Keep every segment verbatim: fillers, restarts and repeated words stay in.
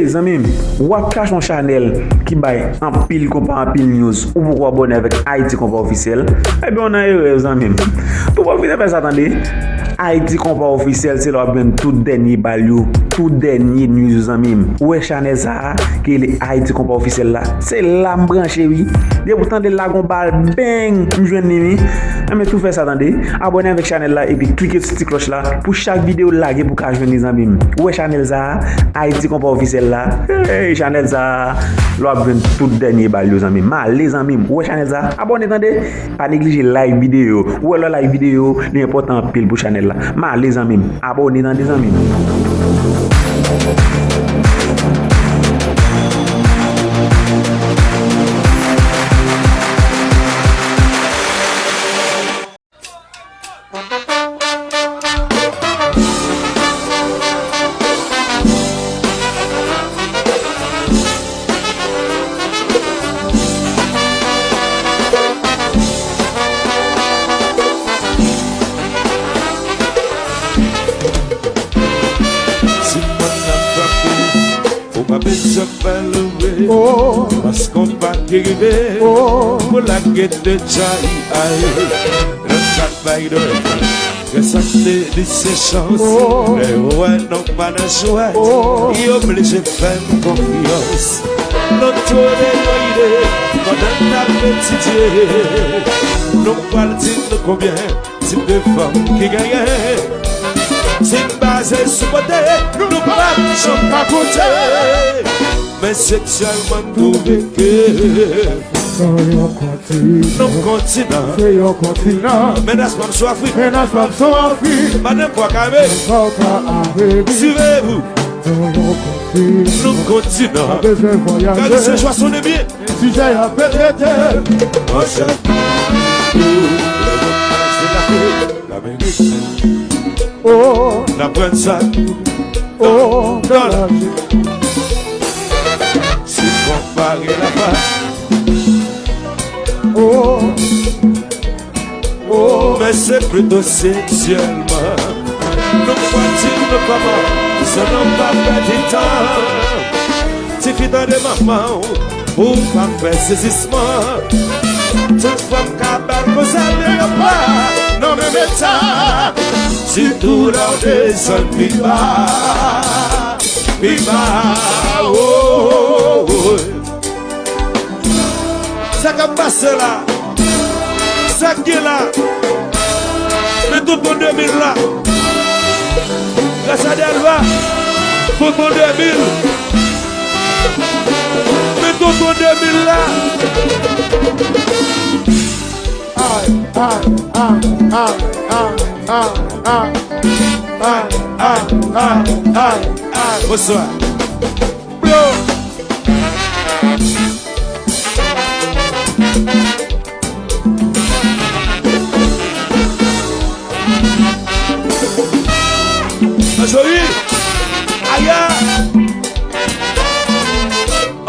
Zanmi m, w ap chache yon chanèl ki bay anpil konpa, anpil news, ou poko abòne avèk Ayiti Konpa Ofisyèl? Ebyen, w nan erè, zanmi m. Tou pwofite fè sa, tande. Ayiti Konpa Ofisyèl, se la w ap jwenn tout dènye bal yo, tout dènye news yo, zanmi m. Ou wè chanèl sa a, ki rele Ayiti Konpa Ofisyèl la? Se la m branche, wi. Depi w tande l la gon bal, bang, m jwenn li, wi. Enben, tou fè sa, tande. Abòne avèk chanèl la, epi klike sou ti klòch la pou chak videyo lage pou ka jwenn li, zanmi m. Ou wè chanèl sa a, Ayiti Konpa Ofisyèl la. Hey, chanèl sa a, la w ap jwenn tout dènye bal yo, zanmi m. M ale, zanmi m. Ou wè chanèl sa a? Abòne, tande. Pa neglije like videyo. Ou wè lè w like videyo, li enpòtan anpil pou chanèl la. M ale, zanmi m. Abòne, tande, zanmi m. Timoun ap frape, ou pa bezwen fè louwe. Oh. Paske yon pa ki rive, oh, pou lage de chay ay. Lòt sa bay dwe. Gen sa k te di se chans. Oh. Lè yo wè nou pa nan jwèt, oh, yo blije fè n konfyans. Nou tande yon ide pandan n ap etidye. Nou pral di nou konbyen tip de fanm ki genyen. Si n baze sou bote, nou p ap janm ka konte. Men seksyèlman n twouve ke nan yon kontinan. Nan yon kontinan. Se yon kontinan. Mennaj pa m sou Afrik. Mennaj pa m sou Afrik. Madanm pa w ka avè. Mennaj pa w ka avè. Siveye pou. Nan yon kontinan. Nan yon kontinan. Pa bezwen vwayaje. Gade se jwa sonnen byen. Sijè y ap trete. Monchè. Lè w ap pase la. Lamerik. Oh. N ap pran sa. Oh, dòla. Si konpare la pa. Oh. Oh, men se plito seksyèlman. Nou pati nou kòman, san nou pa pèdi tan. Tifi tande manman w, pou w pa fè sezisman. Tout fanm ka bal konsa, men yo pa nan menm eta. Sitou lè w desann pi ba, pi ba, oh, oh, oh. Sa k ap pase la? Sa k gen la? Men tout bon de mil la. Gras a Delva, tout bon de mil. Men tout bon de mil la. Ay, ay, ay, ay, ay, ay, ay, ay, ay, ay, ay, ay. Bonswa. Blo. Anjoli. Aya.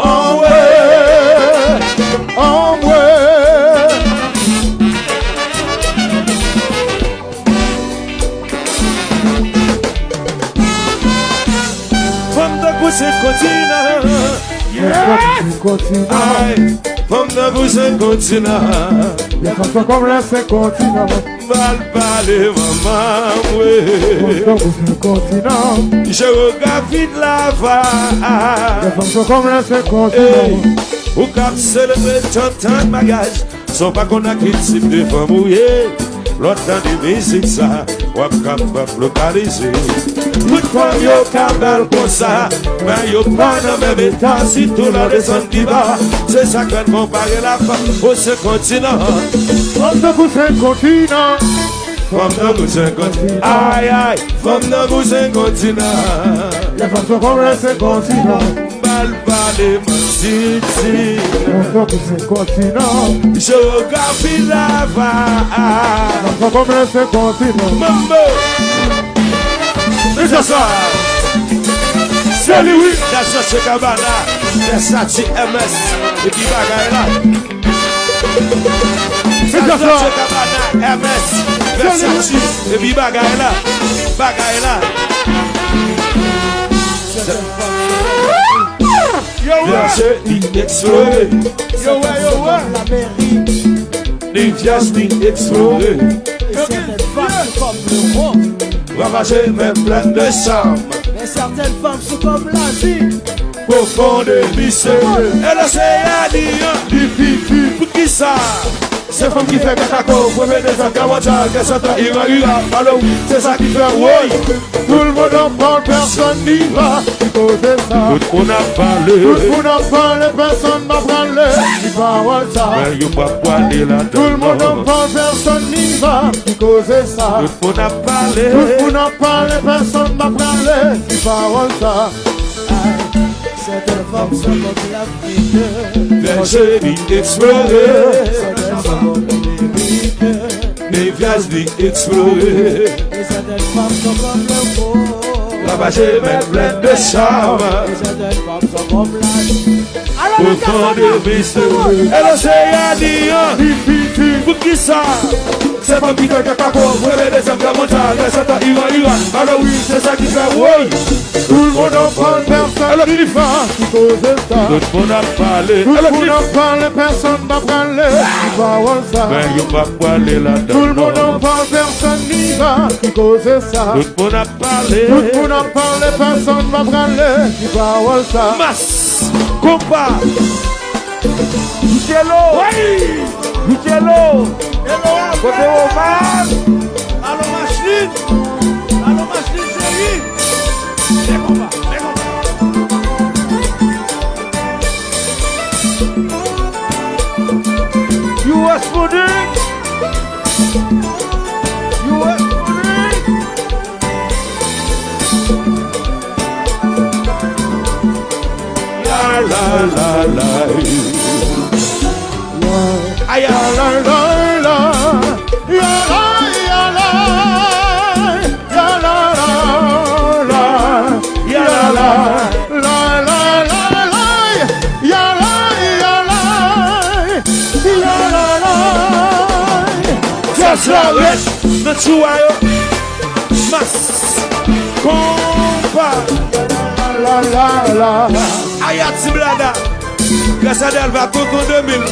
Anmwe. Anmwe. Fanm tankou senk kontinan. Yes! Ay, fanm tankou senk kontinan. Lè fanm tankou senk kontinan. Bal pale manman mwen. Fanm tankou senk kontinan. Jewografi de lava. Lè fanm tankou senk kontinan. Ey, ou k ap selebre trant an maryaj. San w pa konn ak ki tip de fanm ou ye, lè w tande mizik sa, w ap kapab lokalize. Tout fanm yo ka bal konsa, men yo pa nan menm eta, sitou lè w desann pi ba. Se sa k fè n konpare lafanm o senk kontinan. Fanm tankou senk kontinan. Fanm tankou senk kontinan. Ay, ay, fanm tankou senk kontinan. Lè fanm tankou senk kontinan. Bal pale manti ti. Fanm tankou senk kontinan. Jewografi lava. Fanm tankou senk kontinan. Manbo. Mesye sa. Se li wi. Dasha Che Gabbana, Versace, M S, epi bagay la. Mesye sa. Dasha Che Gabbana, M S, Versace, epi bagay la. Bagay la. Vèse li eksplore. Yo wè, yo wè. Li vyèj li eksplore. Ravaje menm plèn de cham. Pwofon de misye. E lè se a li an, li vivi. Poukisa? Se fanm ki fè kaka ko, premye dezam, kamantya, kè santa, ira, ira, alo, se sa ki fè, woy. Tout le monde en parle, personne n'y va. Ki koze sa? Tout moun ap pale. Tout moun ap pale, pèsonn pa prale. Ki pawòl sa? Men yo pa prale ladan. Tout le monde en parle, personne n'y va. Ki koze sa? Tout moun ap pale. Tout moun ap pale, pèsonn pa prale. Ki pawòl sa? Sètèn fanm se kòm la Vèse li eksplore. Li vyèj li eksplore. Ravaje menm plèn de cham. Pwofon de misye. E lè se a li an, li vivi. Poukisa? Se fanm ki fè kaka ko, premye dezam, kamantya, kè santa, ira, ira. Alo wi, se sa ki fè, woy. Tout le monde en parle, personne n'y va. Ki koze sa? Tout moun ap pale. Tout moun ap pale, pèsonn pa prale. Ki pawòl sa? Men yo pa prale ladan. Tout le monde en parle, personne n'y va. Ki koze sa? Tout moun ap pale. Tout moun ap pale, pèsonn pa prale. Ki pawòl sa? Mas, konpa. Michelo! Wi! Michelo! Hello, kote Omar? Alo machin! Alo machin cheri! Lè konba! Lè konba! U S Money! U S Money! Ya la la la. Ay, ay, la la la. Ya la, ya la. Ya la la la. Ya la la. La la la la. Ya la, ya la. Ya la la. Sa sa ret nan tchouwa yo. Mas. Konpa. La, la, la. Aya Ti Blada. Gras a Delva, Tonton de mil.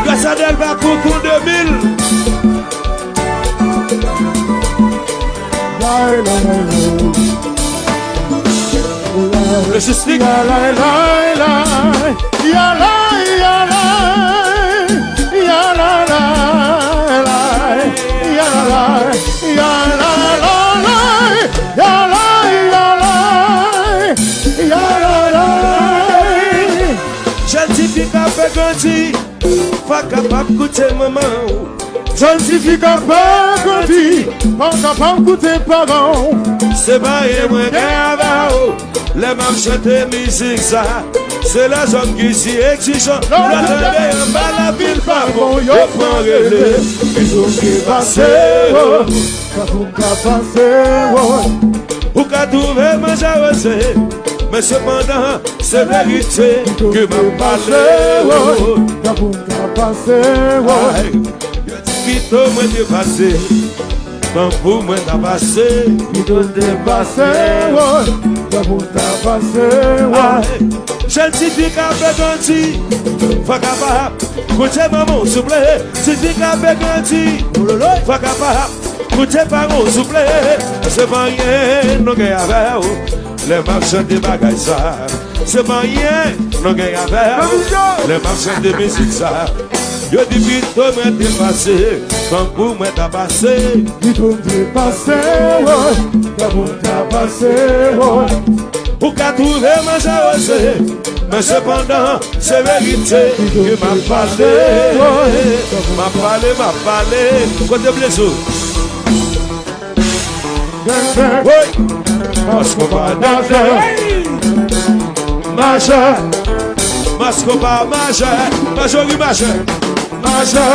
Gras a Delva, Tonton de mil. Lojistik. Ya la, ya la, ya la, ya la, ya la, la, ya la, ya la, la, ya la, ya la, ya la, la. Jèn tifi k ap grandi, pa kapab koute manman w. Jèn tifi k ap grandi, pa kapab koute paran w. Se marye mwen gen avè w. Lè m ap chante mizik sa, se lèzòm ki si egzijan. Lè w tande anba lavil pa bon, yo pran rele. Pito m te pase, oh, tankou m ka pase, oh. Ou ka twouve manje rose, men sepandan, se verite ke m ap pale, oh. Tankou m ka pase, oh. Ay, yo di pito mwen te pase. Tankou mwen ta pase. Pito m te pase, woy. Tankou m ta pase, woy. Jèn tifi k ap grandi, fò kapab koute manman w souple. Tifi k ap grandi, fò kapab koute paran w souple. Se pa anyen nou gen avè w. Lè m ap chante bagay sa, se pa anyen nou gen avè w. Lè m ap chante mizik sa, yo di pito mwen te pase, tankou mwen ta pase. Pito m te pase, woy, tankou m ta pase, woy. Ou ka twouve manje rose, men sepandan, se verite ke m ap pale. M ap pale, m ap pale. Kote Blezo? Woy! Mas konpa majè. Majè. Mas konpa majè. Majori majè. Majè.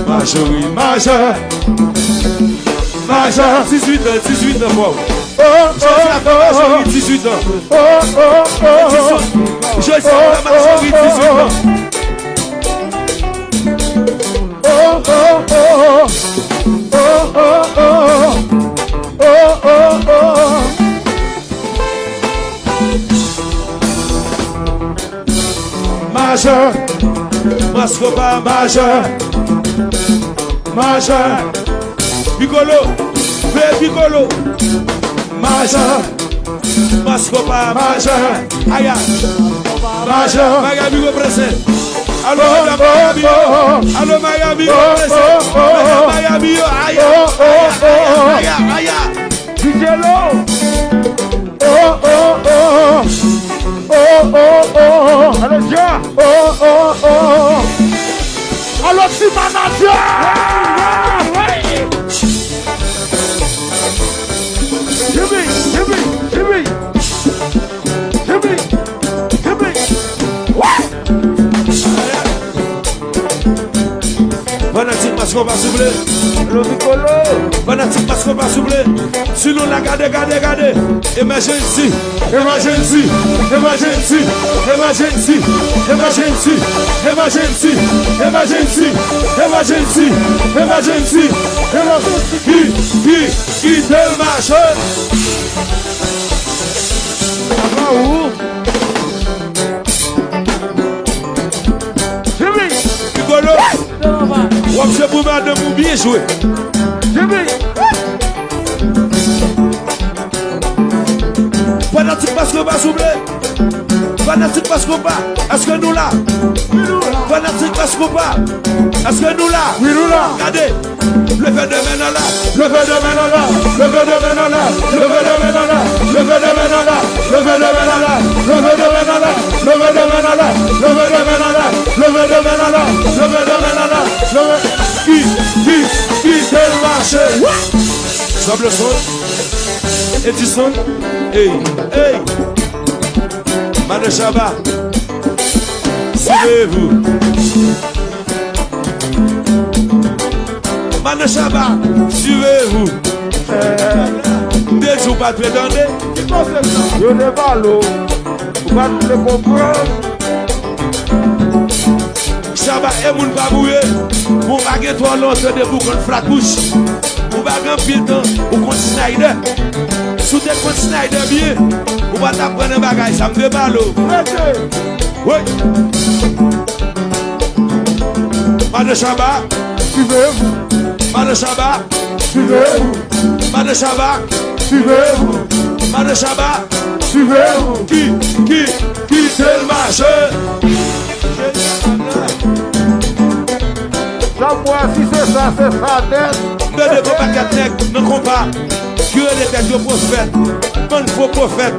Majori majè. Majè. Dizuit an, dizuit an, bro. Jodi a, majori dizuit an. Jodi a, majori dizuit an. Majè, Maskonpa majè, majè, Pikolo, vle Pikolo, majè, Maskonpa majè, aya, majè, Miami represent. Alo, madam Miami, alo, Miami represent. Madam Miami, aya, aya, aya, aya, aya. D J Lo. Oh, oh, oh. Oh, oh, oh. Alo, Dja. Oh, oh, oh. Alo, ti manadjè. Jimmy, Jimmy, Jimmy. Jimmy, Jimmy. What? Fanatik Maskonpa souple. Lo Pikolo. Fanatik Maskonpa souple. Si nou la, gade, gade, gade. Emergency. Emergency. Emergency. Emergency. Ki, ki, ki Delmache. Apa ou? Jimmy! Rigolo! W ap jwe pou madanm ou, byen jwe. Jimmy! Fanatik Maskonpa souple. Fanatik Maskonpa, èske nou la? Fanatik Maskonpa, èske nou la? Wi, nou la. Gade. Leve de men nan lè. Leve de men nan lè. Leve de men nan lè. Ki, ki, ki Delmache? What? Sòb le son. Edison. Ey, ey. Madan Shabba. Suivez-vous. Madan Shabba, suivez-vous. M te di w pa t vle tande. Ki koze sa? Yo te pale w. Ou pa t vle konprann. Shabba e moun pa bouye. Ou pa gen twò lontan depi w konn flat bouch. Ou pa gen anpil tan, ou konn Snyder. Si w te konn Snyder byen, ou pa t ap pran nan bagay sa, m te pale w. Rete. Wi. Madan Shabba. Suivez-vous. Madan Shabba. Suivez-vous. Madan Shabba. Suivez-vous. Madan Shabba. Suivez-vous. Ki, ki, ki Delmache? Sa m wè, si se sa, se sa nèt. M tande gon pakèt nèg nan konpa ki rele tèt yo pwofèt. Bann fo pwofèt.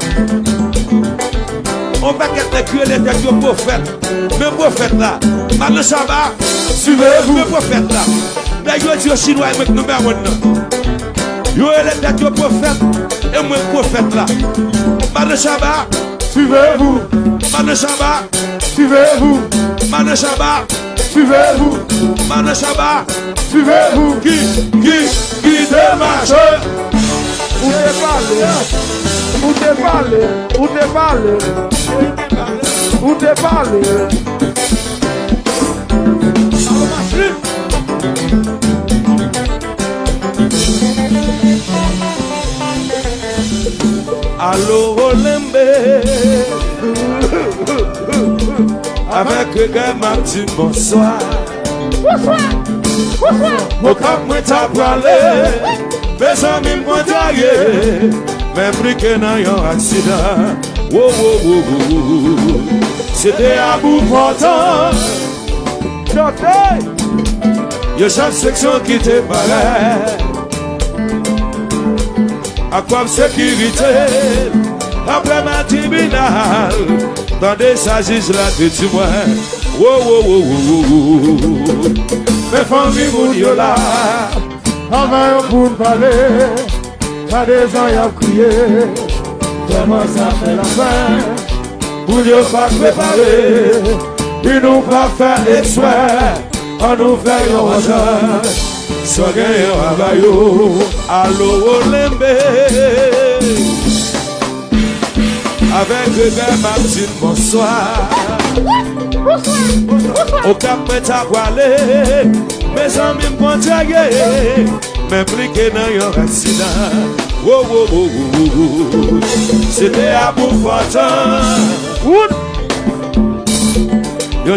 On pakèt nèg ki rele tèt yo pwofèt. Men pwofèt la, Madan Shabba, suivez-vous. Men pwofèt la. Nèg yo di yo chinwa, e mwen k number one nan. Yo rele tèt yo pwofèt, e mwen k pwofèt la. Madan Shabba, suivez-vous. Madan Shabba, suivez-vous. Madan Shabba, suivez-vous. Madan Shabba, suivez-vous. Ki, ki, ki Delmache? Ou te pale, ou te pale, ou te pale, ou te pale. Alo, Olenbe. Avèk regrè, m ap di bonswa. Bonswa. Bonswa. Okap mwen ta prale. Mezanmi, m kontrarye. M enplike nan yon aksidan. Wo, wo, wo, wo, wo. Se te abou pòtan. Chante! Yon chèf seksyon ki te parèt ak kòb sekirite, apre m al tribinal, tande sa jij la te di mwen. Wo, wo, wo, wo, wo, wo. Men fanmi moun yo la, anvan yo pou n pale. Gade jan y ap kriye, vrèman sa fè lapenn. Moun yo pa prepare, wi nou pa fè eksprè. Ann nou fè yon antann, san genyen pa ba yo. Alo Olenbe. Avèk regrè m ap di n bonswa. Okap mwen ta prale, mezanmi m kontrarye. M enplike nan yon aksidan. Wo, wo, wo, wo, wo, wo. Se te abou pòtan. Wout! Yo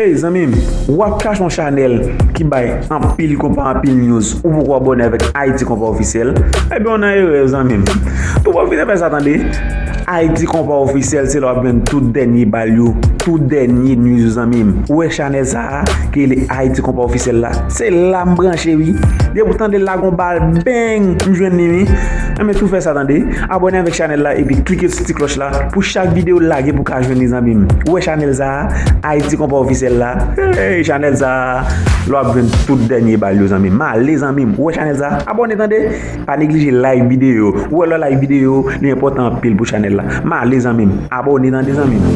Ey zanmi m, w ap chache yon chanèl ki bay anpil konpa, anpil news, ou poko abòne avèk Ayiti Konpa Ofisyèl? Ebyen, w nan erè zanmi m. Tou pwofite fè sa tande. Ayiti Konpa Ofisyèl se la w ap jwenn tout dènye bal yo, tout dènye news yo zanmi m. Ou wè chanèl sa a ki rele Ayiti Konpa Ofisyèl la? Se la m branche wi. Depi w tande l la gon bal bang, m jwenn li wi. Enben tou fè sa tande. Abòne avèk chanèl la epi klike sou ti klòch la pou chak videyo l lage pou w ka jwenn li zanmi m. Ou wè chanèl sa a, Ayiti Konpa Ofisyèl la. Hey, chanèl sa a, la w ap jwenn tout dènye bal yo zanmi m. M ale zanmi m. Ou wè chanèl sa a? Abòne tande. Pa neglije like videyo. Ou wè lè w like videyo, li enpòtan anpil pou chanèl la. M ale zanmi m. Abòne tande zanmi m.